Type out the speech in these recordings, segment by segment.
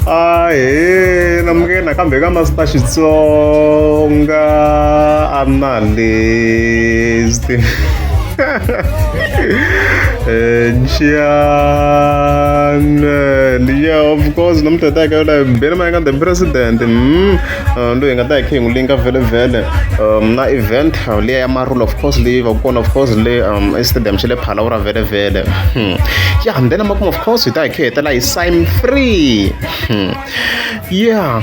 Ahee namukela nakambe ka Master Xitsonga Analyst. Channel. Yeah, of course namuntlha hi ta hi ka yona Benny Mayengani the president. Loyi hi nga ta hi kha hi n'wi linka vhele vhele na event liya ya Marula of course leyi va kona of course le estadium xa le Phalaborwa vhele vhele. Yeah, and then makumu of course hi ta hi kha hi hetela hi Sim Free. Yeah.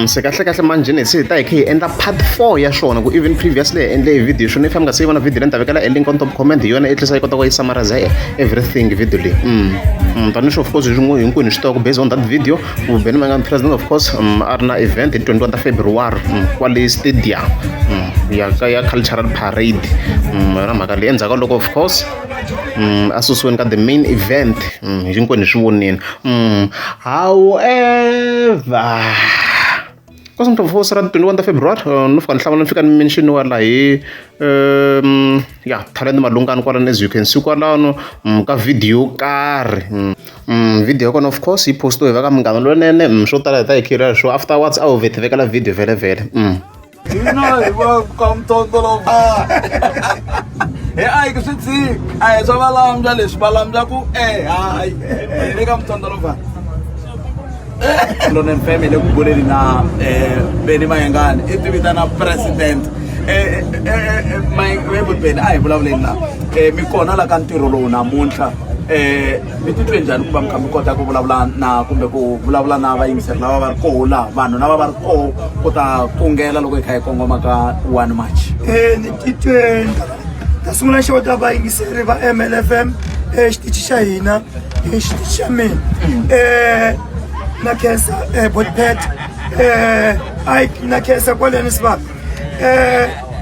Se kahle kahle manjheni se hi ta hi kha hi endla part 4 ya swona ku even previously hi endle video swona if mi nga se yi vona video leyi ni ta vekela e link on top comment hi yona yi tlhela yi kota ku yi summarize everything video leyi. Tanihi of course hinkwenu hi swi tiva ku based on that video ku Benny Mayengani president of course a ri na event hi 21 ta February kwale stadium ya ka ya cultural parade. Yona mhaka leyi endzhaku ka loko of course a susiweni ka the main event hinkwenu hi swi vonile. However ka of course ra 21 ta February no fika ni hlamula ni fika ni mention-iwa la hi ya Talent Malungani kwalano as you can see kwalano ka video yo karhi. Video ya kona of course yi post-iwe hi va ka Munghana Lonene swo tala hi ta hi kha hi swo afterwards a wu vheti vekela video vhele vhele. Hina hi va ka mtondolo he a hi ku swi tshiki a hi swa valambya leswi valambya ku e hayi hi le ka mtondolo Lonen Fam hi le ku buleni na Benny Mayengani i ti vitana president Benny a hi vulavuleni la mi kona la ka ntirho lowu namuntlha mi titwe njhani ku va mi kha mi kota ku vulavula na kumbe ku vulavula na vayingiseri lava va ri koho laha vanhu lava va ri koho ku ta kungela loko hi kha hi kongoma ka 1 March? Ni titwe ta sungula xeweta vayingiseri va MLFM xitichi xa hina xitichi xa mina na khensa Botpet Ike na khensa kwaleni sivaka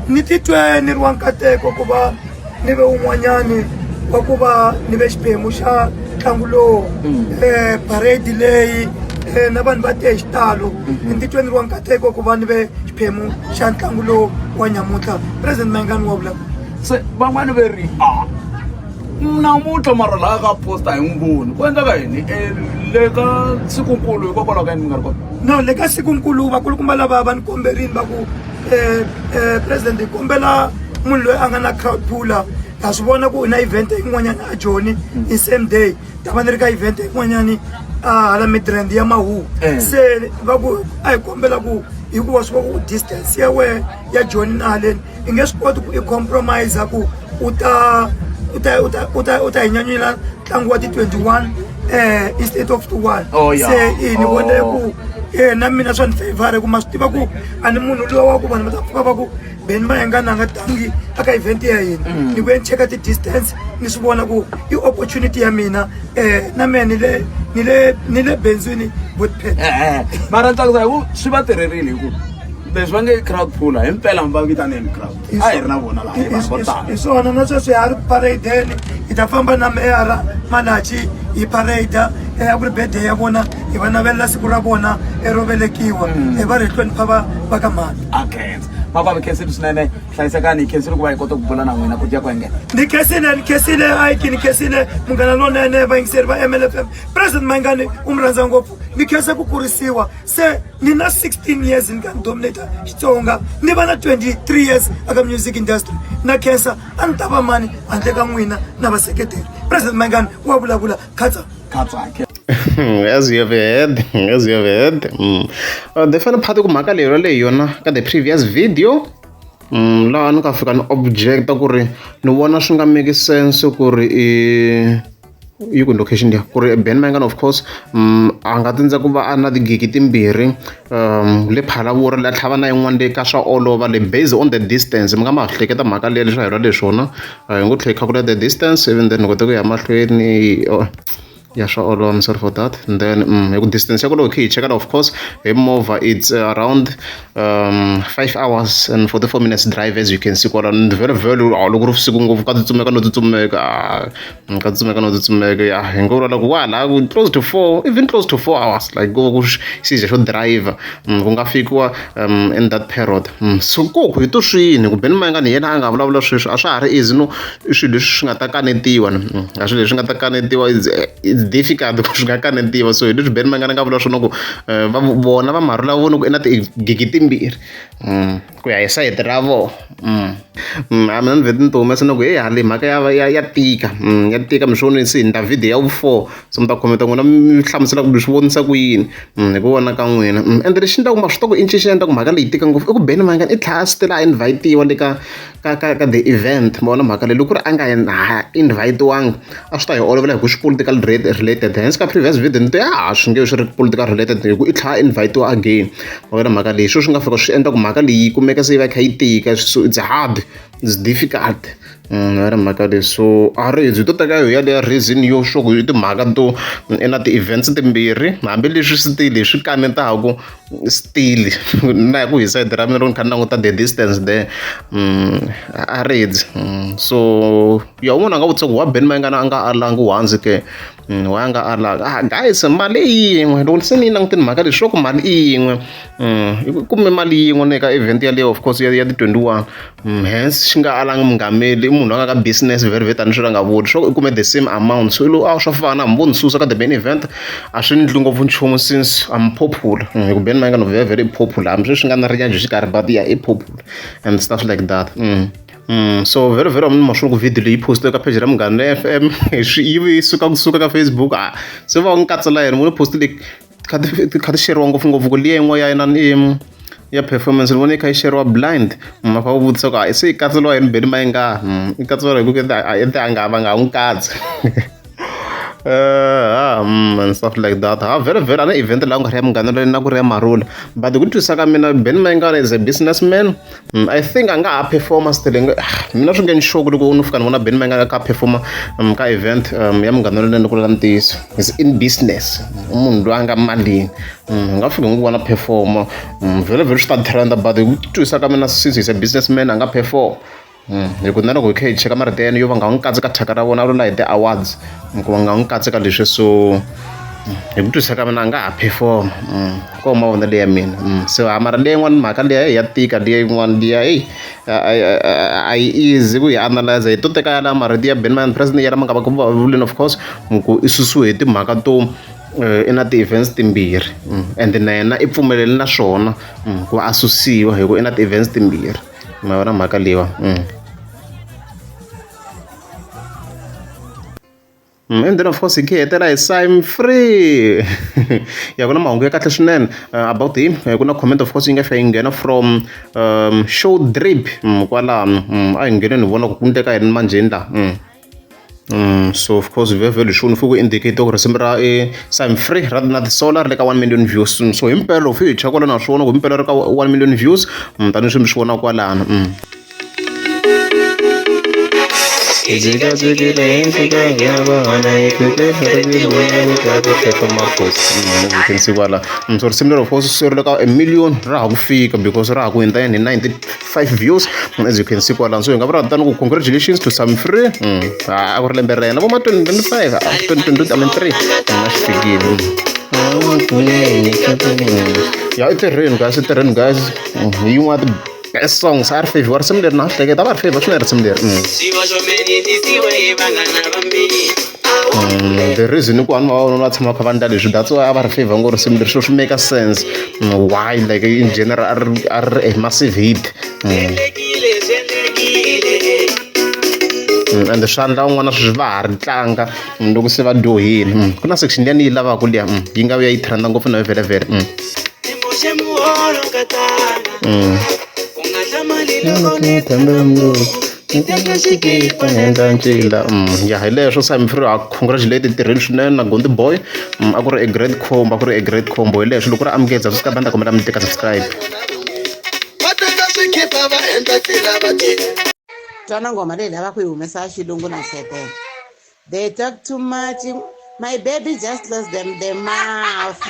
ni titwe ni ri wa nkateko ku va ni ve un'wanyani wa ku va ni ve xiphemu xa ntlangu lowu parade leyi na vanhu va te hi xitalo. Ni titwe ni ri wa nkateko ku va ni ve xiphemu xa ntlangu lowu wa nyamuntlha. President Mayengani wa vulavula. Se van'wani ve ri a namuntlha mara laha ka poster hi n'wi voni ku endleka yini le ka sikunkulu hikokwalaho ka yini mi nga ri kona? No, le ka sikunkulu vakulukumba lava va ni komberini va ku president hi kombela munhu loyi a nga na crowd puller ha swi vona ku u na event yin'wanyana a Joni hi same day ta va ni ri ka event yin'wanyani a hala Midrand ya Mahuwa se va ku a hi kombela ku hikuva swi va ku distance ya wehe ya Joni na haleni i nge swi koti ku i compromise ku u ta u ta u ta u ta u ta hi nyanyula ntlangu wa ti 21 instead of 1. Oh, yeah. Se i ni vone ku na mina swa ni favor ku ma swi tiva ku a ni munhu luwa wa ku vanhu va ta pfuka va ku Benny Mayengani a nga tangi aka event ya hina. Ni ku ya ni cheka ti-distance ni swi vona ku i opportunity ya mina na mehe ni le ni le ni le benzwini Botpet. Mara ntsakisa hi ku swi va tirherile hi ku leswi va nge crowd puller hi mpela mi va vitaneni crowd a hi ri na vona laha hi vanhu vo tala. Hi swona na sweswi ha ri ku paradeni hi ta famba na meyara Malachi hi parade a ku ri birthday ya vona hi va navelela siku ra vona ro velekiwa hi va ri hi hlonipha va va ka mhani. A khensa makwavo khensile swinene hlayisekani hi khensile ku va hi kota ku bula na n'wina ku dya ku engeta. Ni khensile ni khensile Ike ni khensile munghana lonene vayingiseri va MLFM President Mayengani u mi rhandza ngopfu ni khensa ku kurisiwa se ni na 16 years ni ka ni dominate Xitsonga ni va na 23 years aka music industry na khensa a ni ta va mani handle ka n'wina na vaseketeri. President Mayengani wa vulavula khatsa. Khatsa. As you have heard, as you have heard. The final part ku mhaka leyi leyi yona ka the previous video laha ni ka fika ni objecta ku ri ni vona swi nga make sense ku ri i yi ku location liya ku ri Benny Mayengani of course a nga tindza ku va a na tigigi timbirhi le Phalaborwa la tlhava na yin'wana le ka swa olova le based on the distance mi nga ma hleketa mhaka leyi leswi hi leswona hi ngo tlhela hi calculate the distance even then hi kota ku ya mahlweni ya swa olova. I'm sorry for that. And then hi ku distance ya ku loko hi cheka of course hi movha it's around 5 hours and 44 minutes drive as you can see kwalano vhele vhele loko ri vusiku ngopfu ka tsutsumeka no tsutsumeka ka tsutsumeka no tsutsumeka ya hi ngo vula ku wala close to 4, even close to 4 hours like ku ku xija xo driver ku nga fikiwa in that period. So ku hi to swini ku Benny Mayengani yena a nga vulavula sweswi a swa ha ri easy no i swilo leswi swi nga ta kanetiwa a swilo leswi nga ta kanetiwa it's It's difficult ku swi nga kanetiwa. So hi leswi Benny Mayengani a nga vula swona ku va vona va Marhula va vone ku i na tigigi timbirhi ku ya hi sayiti ra vona. A mina ni vhete ni ti humesa ni ku heyi hale mhaka ya tika ya tika mi swi vonile se hi endla video ya vu four, se mi ta comment n'wina mi hlamusela ku mi swi vonisa ku yini hi ku vona ka n'wina. Ende lexi endlaka ma swi tiva ku i ncini xi endlaka mhaka leyi tika ngopfu i ku Benny Mayengani i tlhela a still a invite-iwa le ka the event. Ma vona mhaka leyi, loko ku ri a nga invite-wanga a swi ta hi olovela hi ku swi political related. Hence ka previous video ni te a swi nge swi ri political related hi ku i tlhela a invite-iwa again. Ma vona mhaka leyi, sweswo swi nga fika swi endla ku mhaka leyi yi kumeka se yi va yi kha yi tika, so it's hard, it's difficult. Ma vona mhaka leyi, so a ri byi to teka yo yaleyo reason yo sure ku i timhaka to i na ti-events timbirhi hambileswi still swi kanetaku still na hi ku hi sayiti ra mina loko ni kha ni languta the distance there a ri byi. So ya un'wana a nga vutisa ku wa Benny Mayengani a nga alangi once ke, why a nga alanga? Ah guys, mali i yin'we, loko se ni yi langutile mhaka leyi sure ku mali i yin'we, i kume mali yin'we na ka event yaleyo of course ya ti-21, hence xi nga alangi mungameli i munhu loyi a nga ka business very very tanihi sweswi a nga vuli sure i kume the same amount. So a swa fana hambi vo ni susa ka the main event a swi ndli ngopfu nchumu since I'm popular, hi ku Benny Mayengani very very popular hambi sweswi nga na rinyadyo xikarhi but ya i popular and stuff like that. So very very ma swi ku video leyi postiwe ka page ra Munghana FM yi yi suka kusuka ka Facebook, a se va n'wi katsela yena vone post leyi kha ti kha ti sheriwa ngopfungopfu ku liya yin'wana ya yena i ya performance ni vone yi kha yi sheriwa blind. Ma kha va vutisa ku a se yi katseliwa yini Benny Mayengani, i katseliwa hi ku a nga va nga n'wi katsi and stuff like that. Ha very very a na event laha ku nga ri ya Munghana Lonene na ku ri ya Marhula, but hi ku twisisa ka mina Benny Mayengani is a businessman. I think a nga ha performa still mina swi nge ni xoki loko no fika ni vona Benny Mayengani a kha a performa ka event ya Munghana Lonene ku vula ntiyiso. He's in business, i munhu loyi a nga malini, hi nga fika hi n'wi vona performa vhele vhele swi ta trend, but hi ku twisisa ka mina since he's a businessman a nga perform. Hi ku na loko hi kha hi cheka marito ya yena yo va nga n'wi katsi ka thyaka ra vona a lo na hi ti-awards ku va nga n'wi katsi ka leswi, so hi ku twisisa ka mina a nga ha perform ko mavonelo ya mina. So mara leyi yin'wana mhaka liya ya tika, liya yin'wana liya heyi a yi easy ku yi analyze. Hi to teka yalawa marito ya Benny Mayengani president ya lama nga va ku vuleni of course ku i susiwe hi timhaka to i na ti-events timbirhi, and na yena i pfumelele na swona ku va a susiwa hi ku i na ti-events timbirhi. Ma vona mhaka leyiwa. And then of course hi khe hetela hi Sim Free. Ya ku na mahungu ya kahle swinene about him. Ku na comment of course yi nga fika yi nghena from Show Drip kwalano. A hi ngheneni hi vona ku ku endleka yini manjheni laha. So of course very very sure ku indicate ku risimu ra Sim Free ra na Solar ri le ka 1 million views. So himpela loko hi cheka kwala na swona ku himpela ri ka 1 million views, tanihi mi swi vona kwalano. You can see kwala. So risimu leri of course se ri le ka a million ra ha ku fika because ra ha ku hundza hi 95 views as you can see kwala. So hi nga vula tano ku congratulations to Sim Free. A ku ri lembe ra yena vo ma 2025, 2023, I mean 3 na xi fikile. Ya i tirheni guys, i tirheni guys. Hi yin'wana ya ti-best songs a ri favor risimu leri na hleketa a va ri favor swinene risimu leri. The reason i ku vanhu va vona va tshama kha va endla leswi, that's why a va ri favor ngo risimu leri so swi make sense why like in general a ri a massive hit. And swi endla un'wana sweswi va ha ri tlanga loko se va dyohile. Ku na section liya ni yi lavaka liya yi nga vuya yi trend ngopfu na yo vhele vhele. Ya hi leswo Sim Free ha congratulate tirheni swinene na Gondi Boy. A ku ri a great combo, a ku ri a great combo. Hi leswo loko ri amukeza swi ka kombela mi tika subscribe. Twana ngoma leyi lavaka ku yi humesa xilungu na xetela. They talk too much, my baby just lost them the mouth.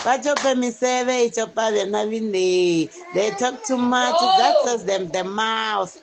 Va cope miseve yi copa vena vinei. They talk too much, just lost them the mouth.